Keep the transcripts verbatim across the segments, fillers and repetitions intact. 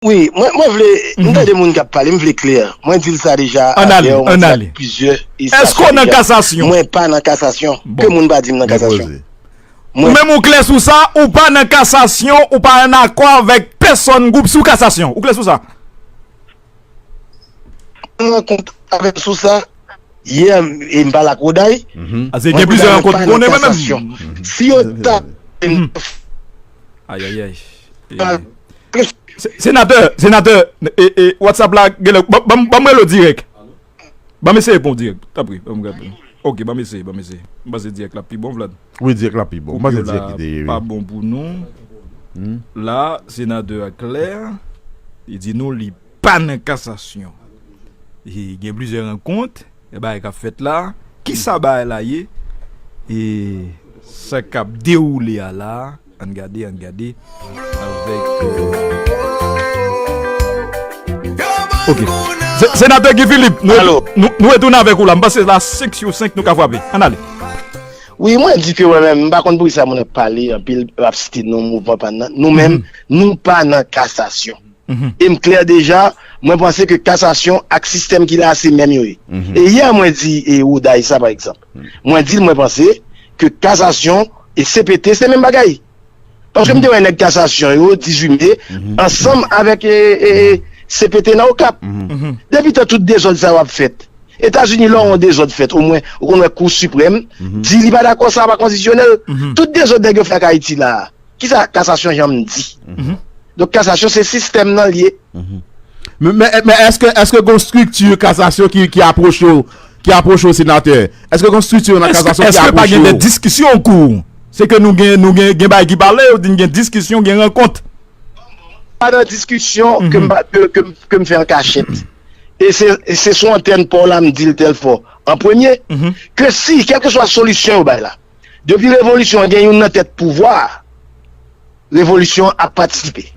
Wi, mwen, mwen vle, m tande moun k ap pale, m vle klè. Mwen di l sa deja, Ann ale, ann ale. Èske w nan kasasyon? Mwen pa nan kasasyon. Ke moun pa di m nan kasasyon. Ou menm ou klè sou sa, ou pa nan kasasyon, ou pa an akò avèk pèsonn gwoup sou kasasyon. Ou klè sou sa? Mwen rankont avèk sou sa, yè, e m pale ak Roday. Ase gen plizyè rankont ou konnen mwen menm. Si yo ta. Ayayay. Senatè, senatè, e, e, WhatsApp la, genlè, ban m rele w dirèk. Ban m eseye pon dirèk, tanpri. Ok, ban m eseye, ban m eseye. M panse dirèk la pi bon, Vlad. Wi, dirèk la pi bon. M panse dirèk ki te ye. Pa bon pou nou. La, senatè a klè. Li di nou li pa nan kasasyon. E gen plizyè rankont, e bagay k ap fèt la. Kisa bagay la ye? E sa k ap dewoule a la? Ann gade, ann gade. Avèk. Ok. Senatè Guy Philippe, nou retounen avèk ou la. M panse la senk sou senk nou ka frape. Ann ale. Wi, mwen di ke mwen menm, m pa konn poukisa moun ap pale anpil, ap site non mouvman pa n nan. Nou menm, nou pa nan kasasyon. E m klè deja, mwen panse ke kasasyon ak sistèm ki la a se menm yo ye. E yè mwen di e Roday sa pa egzanp. Mwen di l mwen panse ke kasasyon e CPT se menm bagay. Paske m te wè nèg kasasyon yo dizuit me ansanm avèk e, e, e, CPT nan Okap. Depi tan tout dezòd sa yo ap fèt. Etazini lè yon dezòd fèt, omwen ou konn wè Kou Siprèm di li pa dakò sa pa konstitisyonèl. Tout dezòd nèg yo fè ak Ayiti la a. Kisa kasasyon janm di? Donk kasasyon se sistèm nan l ye. Men, men, men èske, èske gon strikti kasasyon ki, ki apwoche w, ki apwoche w senatè? Èske gon strikti nan kasasyon ki apwoche w? Èske pa gen de diskisyon an kou? Se ke nou gen, nou gen, gen bagay ki pale, ou di n gen diskisyon, gen rankont. Pa nan diskisyon ke m, ke, ke, ke m fè an kachèt. E se, e se sou antèn pa w la m di l tèl fò. An premye, ke si, kèlkeswa solisyon yo bay la, depi revolisyon an gen youn nan tèt pouvwa a, revolisyon an ap patisipe.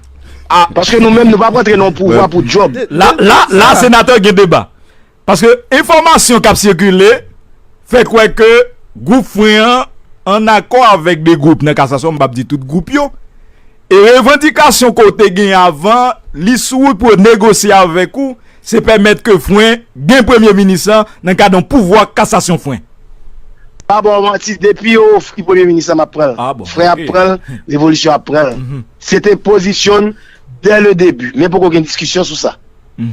Paske nou menm, nou p ap rantre nan yon pouvwa pou djòb. La, la, la, senatè gen deba. Paske enfòmasyon k ap sikile fè kwè ke gwoup Fren an ann akò avèk de gwoup nan kasasyon, m p ap di tout gwoup yo. E revandikasyon ke w te gen avan, li sou wout pou yo negosye avèk ou, se pèmèt ke Fren gen premye minis lan nan kad yon pouvwa kasasyon Fren. Pa ba w manti, depi yo ofri premye minis la, m ap pran l. Fren ap pran l, revolisyon ap pran l. Se te pozisyon n dè le debi. Men poko gen diskisyon sou sa.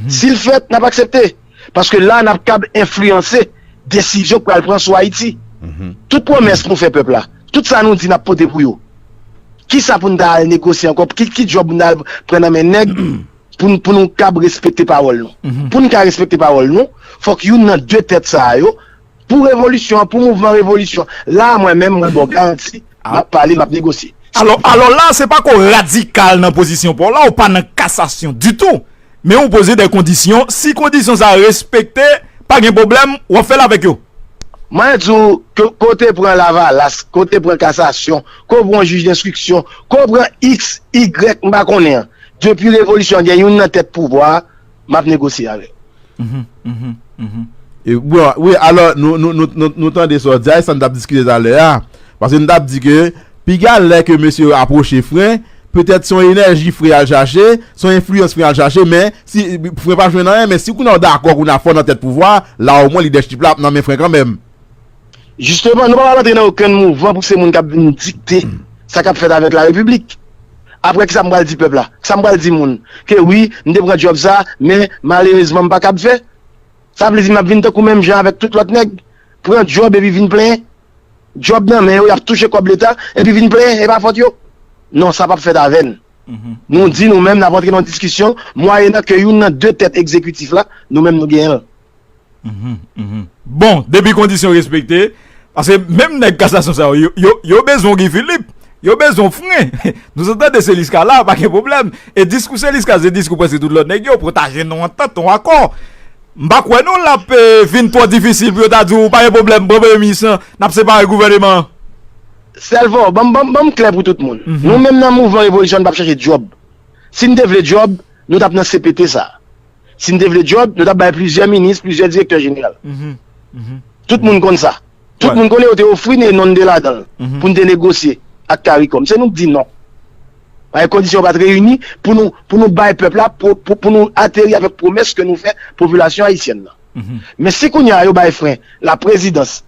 Si l fèt, n ap aksepte. Paske la, n ap kab enfliyanse desizyon k pral pran sou Ayiti. Tout pwomès nou fè pèp la, tout sa nou di n ap pote pou yo. Kisa pou n ta al negosye ankò? Ki, ki djòb pou n ta al pran nan men nèg? Pou n, pou nou kab respekte pawòl nou. Pou n ka respekte pawòl nou, fòk youn nan de tèt sa a yo, pou revolisyon an, pou mouvman revolisyon. La a, mwen menm, mwen ba w garanti, m ap pale, m ap negosye. Alò, alò la, se pa ke w radikal nan pozisyon pa w la, ou pa nan kasasyon ditou. Men ou poze de kondisyon, si kondisyon sa a respekte, pa gen pwoblèm, w ap fè l avèk yo. Mwen di w, ke, ke w te pran Lavalas, ke w te pran kasasyon, ke w pran jij denstriksyon, ke w pran iks, igrèk, m pa konnen an. Depi revolisyon an gen youn nan tèt pouvwa a, m ap negosye avè l. E, bon, wi, alò, nou, nou, nou, nou, nou tande sa w di a, e sa n t ap diskite talè a. Paske n t ap di ke piga lè ke mesye yo apwoche Fren, petèt se yon enèji Fren y al chache, se yon enfliyans Fren y al chache, men si Fren pa jwenn anyen, men si kounye a w dakò kounye a fò nan tèt pouvwa a, la omwen lidèchip la ap nan men Fren kanmenm. Jisteman, nou pa pral antre nan okenn mouvman pou se moun k ap vin dikte sa k ap fèt avèk larepiblik. Apre, kisa m pral di pèp la? Kisa m pral di moun? Ke wi, m te pran djòb sa, men malerezman m pa kab fè. Sa vle di m ap vin tankou menm jan avèk tout lòt nèg, pran djòb epi vin plenyen. Djòb nan men yo, y ap touche kòb leta, epi vin plenyen, e pa fòt yo. Non, sa p ap fèt avè n. Nou di nou menm n ap antre nan yon diskisyon, mwayennan ke youn nan de tèt egzekitif la, nou menm nou genyen l. Bon, depi kondisyon respekte, paske menm nèg kasasyon sa yo, yo, yo bezwen w Guy Philippe, yo bezwen w Fren. Nou sot tande Selisca la, pa gen pwoblèm. E diskou Selisca se diskou prèske tout lòt nèg yo, pou ta jwenn yon antant, yon akò. M pa kwè non l ap vin twò difisil pou yo ta di w pa gen pwoblèm, pran premye minis lan, n ap separe gouvèneman an. Sèlfò, ban m, ban m, ban m klè pou tout moun. Nou menm nan mouvman revolisyon, n p ap chache djòb. Si n te vle djòb, nou t ap nan C P T sa. Si n te vle djòb, nou t ap bay plizyè minis, plizyè direktè jeneral. Tout moun konn sa. Tout moun konnen yo te ofri n e non n te ladan l pou n te negosye ak CARICOM. Se nou k di non. Paske kondisyon yo pa t reyini pou nou, pou nou bay pèp la, pou, pou, pou nou ateri avèk pwomès ke nou fè popilasyon ayisyèn nan. Men si kounye a yo bay fren laprezidans,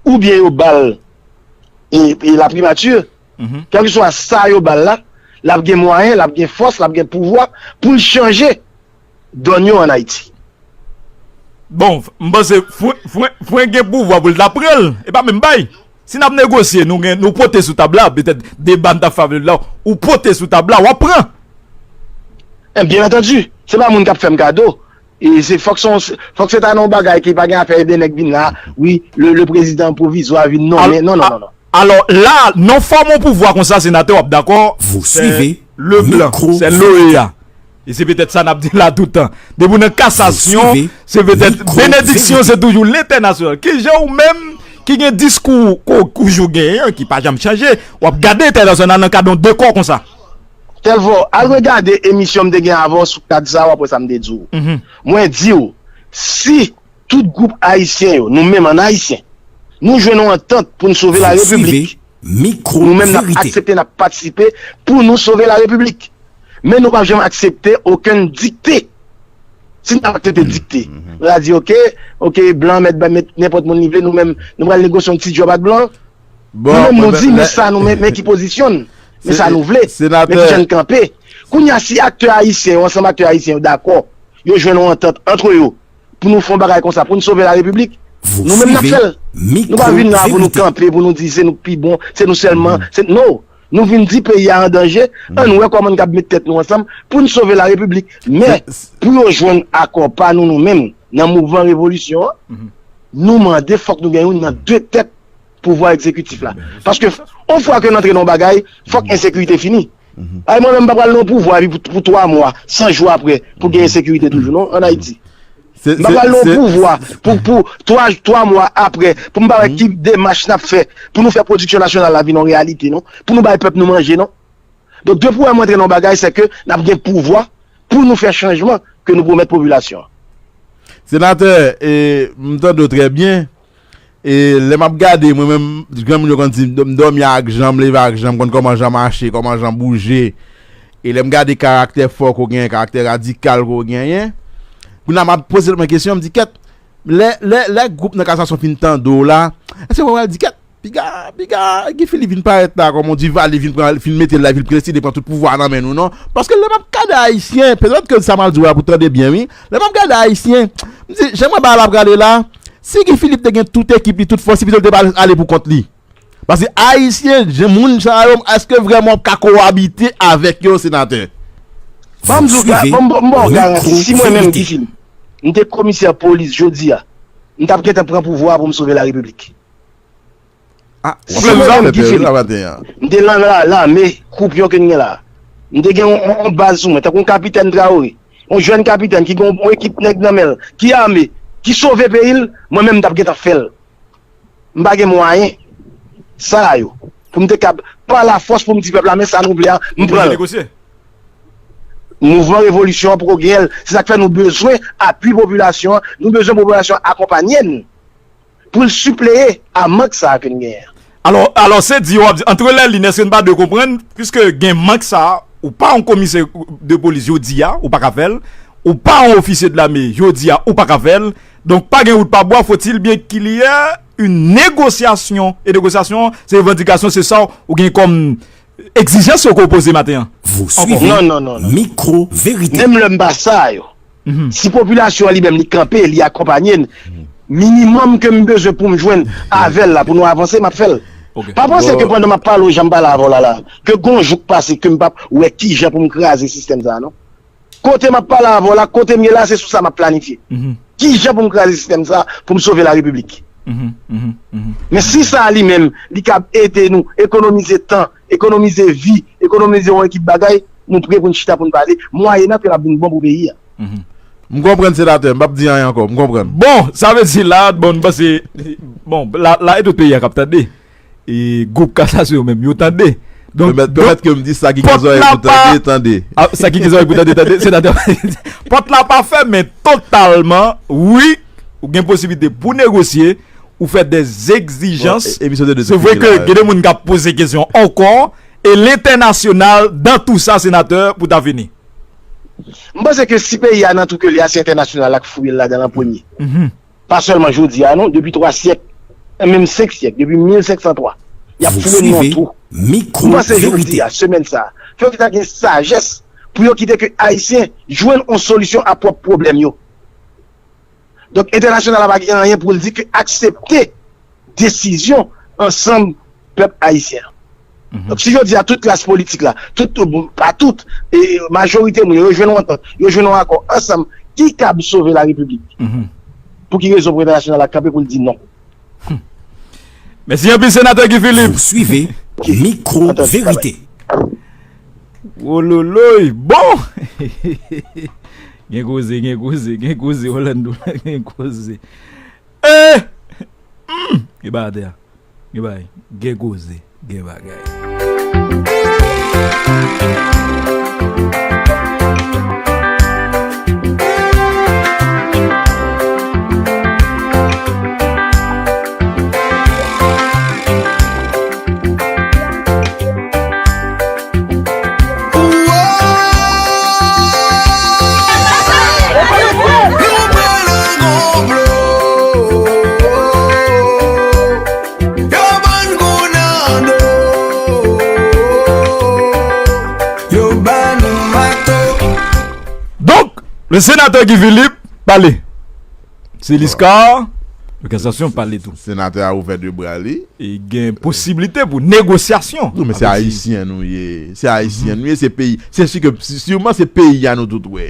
oubyen yo ba l e, e laprimati, kèlkeswa sa yo ba l la, l ap gen mwayen, l ap gen fòs, l ap gen pouvwa pou l chanje dòn yo ann Ayiti. Bon, m panse fren, fren, fren gen pouvwa pou l ta pran l. E pa menm bay. Si n ap negosye, nou gen, nou pote sou tab la, petèt deba n t ap fè avè l la, ou pote sou tab la, w ap pran. Byen antandi, se pa moun k ap fè m kado. E se fòk se yon, fòk se ta nan yon bagay ki pa gen afè de nèg vin la, wi, le, le président provisoire vin nonmen, non, non, non, non. Alò la, nan fòm yon pouvwa konsa, senatè, w ap dakò, se Leblanc, se l'OEA. E se petèt sa n ap di la toutan. Depi w nan kasasyon, se petèt benediksyon, se toujou lentènasyonal. Kijan ou menm ki gen diskou kou, kou jou genyen, ki pa janm chanje, w ap gade entènasyonal nan kad yon dekò konsa? Telvo, al regade emisyon m te gen avè w sou kad sa, w ap wè sa m te di w. Mwen di w, si tout gwoup ayisyen yo, nou menm an ayisyen, nou jwenn yon antant pou n sove larepiblik, nou menm n ap aksepte, n ap patisipe pou nou sove larepiblik. Men nou p ap janm aksepte okenn dikte. Si n t ap aksepte dikte, nou ta di, oke, oke, blan mèt bay nenpòt moun li vle, nou menm, nou pral negosye yon ti djòb ak blan. Nou menm, nou di, men sa nou, men, men ki pozisyon n, men sa nou vle, men ki jan n kanpe. Kounye a, si aktè ayisyen yo, ansanm aktè ayisyen yo dakò, yo jwenn yon antant antre yo, pou nou fè yon bagay konsa, pou n sove larepiblik, nou menm n ap fè l. Nou pa vin la pou nou kanpe, pou nou di se nou k pi bon, se nou sèlman, se, no. Nou vin di peyi a an danje, ann wè kòman n kab met tèt nou ansanm pou n sove larepiblik. Men, pou yo jwenn akò pa nou, nou menm, nan mouvman revolisyon an, nou mande fòk nou gen youn nan de tèt pouvwa egzekitif la. Paske, yon fwa ke n antre nan yon bagay, fòk ensekirite fini. Ay, mwen menm, m pa pral nan yon pouvwa epi pou, pou twa mwa, san jou apre, pou gen ensekirite toujou, non, ann Ayiti. M pa pral nan yon pouvwa pou, pou twa, twa mwa apre, pou m pa wè ki demach n ap fè pou nou fè pwodiksyon nasyonal la vin yon reyalite, non. Pou nou bay pèp nou manje, non. Donk, depi w wè mwen antre nan yon bagay, se ke n ap gen pouvwa pou nou fè chanjman ke nou pwomèt popilasyon an. Senatè, e, m tande w trè byen. E lè m ap gade, mwen menm, granmoun yo konn di, m dòmi ak jan, m leve ak jan, m konn kòman jan mache, kòman jan bouje. E lè m gade karaktè fò ke w genyen, karaktè radikal ke w genyen, kounye a m ap poze mwen kesyon, m di, kèt, lè, lè, lè gwoup nan kasasyon fin tande w la, èske w pral di, kèt, piga, piga, Guy Philippe vin parèt la, kòman w di, Vali vin pran, vin mete l la, vin deside pran tout pouvwa a nan men nou, non? Paske lè m ap gade Ayisyen, petèt ke sa m ap di w la pou tande byen, wi. Lè m ap gade Ayisyen, m di, jan mwen bagay la ap prale la, si Guy Philippe te gen tout ekip li, tout fòs li, pito l te pa ale pou kont li. Paske Ayisyen, jan moun sa yo, èske vrèman w ap ka kowabite avèk yo, senatè? Ban m di w, ban m, ban m ba w garanti, si mwen menm, Guy Philippe, m te komisè polis jodi a, m t ap gentan pran pouvwa a pou m sove larepiblik. Ah, w ap fè sa, w ap fè sa maten an. M te nan lame, kwoupyon ke n gen la. M te gen yon, yon, yon baz sou mwen, tankou yon kapitèn Traoré, yon jèn kapitèn ki gen yon, yon ekip nèg nan men l, ki ame, ki sove peyi l, mwen menm m t ap gentan fè l. M pa gen mwayen sa yo pou m te kab, pa lafòs, pou m di pèp la, men sa nou vle a, m pran l. Mouvman revolisyon an poko genyen l. Se sa k fè nou bezwen apui popilasyon an, nou bezwen popilasyon an akonpaye n pou l sipleye a mank sa a ke n genyen an. Alò, alò, se di, w ap di, entre les lignes, èske n pa dwe konprann, piske gen mank sa a, ou pa yon komisè de polis jodi a, ou pa ka fè l, ou pa yon ofisye de lame jodi a, ou pa ka fè l, donk pa gen wout pa bwa, faut-il bien qu'il y ait une négociation, e negosyasyon an, se revandikasyon, se sa ou gen kòm egzijans yo ke w poze maten an. Vous suivez Non, non, non, non. Micro Vérité. Menm lè m pa sa yo, si popilasyon an li menm li kanpe, li akonpaye n, minimòm ke m bezwen pou m jwenn avè l la pou nou avanse, m ap fè l. Pa panse ke pandan m ap pale w jan m pale avè w la la, ke gon jou k pase ke m p ap wè kijan pou m kraze sistèm sa a, non. Kote m ap pale avè w la, kote m ye la, se sou sa m ap planifye. Kijan pou m kraze sistèm sa a, pou m sove larepiblik. Men si sa a li menm, li kab ede nou ekonomize tan, ekonomize vi, ekonomize yon ekip bagay, nou pre pou n chita pou n pale, mwayenan ke l ap vin bon pou peyi a. M konprann, senatè, m p ap di anyen ankò, m konprann. Bon, sa vle di la, bon, m panse, bon, la, la e tout peyi a k ap tande. E gwoup kasasyon yo menm, yo tande. Donk, pèmèt, pèmèt ke m di sa ki gen zòrèy pou tande, tande. Sa ki gen zòrèy pou tande, tande. Senatè, pòt la pa fèmen totalman. Wi, ou gen posiblite pou negosye, ou fè dè egzijans. Se vre ke gen de moun k ap poze kesyon ankò, e lentènasyonal dan tou sa, senatè, pou ta vini? M panse ke si peyi a nan twou ke li a, se entènasyonal la k fouye l ladan l an premye. Pa sèlman jodi a, non, depi twa syèk, e menm senk syèk, depi mil senk san twa, y ap fouye nou nan twou. M panse jodi a, semèn sa a, fò yo ta gen sajès pou yo kite ke Ayisyen jwenn yon solisyon a pwòp pwoblèm yo. Donk, entènasyonal la pa gen anyen pou l di ke aksepte desizyon ansanm pèp ayisyen an. Donk, si jodi a tout klas politik la, tout, bon, pa tout, e majorite moun yo, yo jwenn yon antant, yo jwenn yon akò ansanm, ki kab sove larepiblik? Pou ki rezon pou entènasyonal la kanpe pou l di non? Mèsi anpil, senatè Guy Philippe. Vous suivez Micro Vérité. Wololoy, bon! Gen koze, gen koze, gen koze, Orlando, gen koze. Eh! Hmm! Gen bagay atè a. Gen bagay. Gen koze, gen bagay. Donk, le senatè Guy Philippe pale. Se Liscar, lòganizasyon pale tou. Senatè a ouvè de bra li. E gen posiblite pou negosyasyon. Non, men se Ayisyen nou ye. Se Ayisyen nou ye, se peyi. Se si ke, siman se peyi a nou tout wè.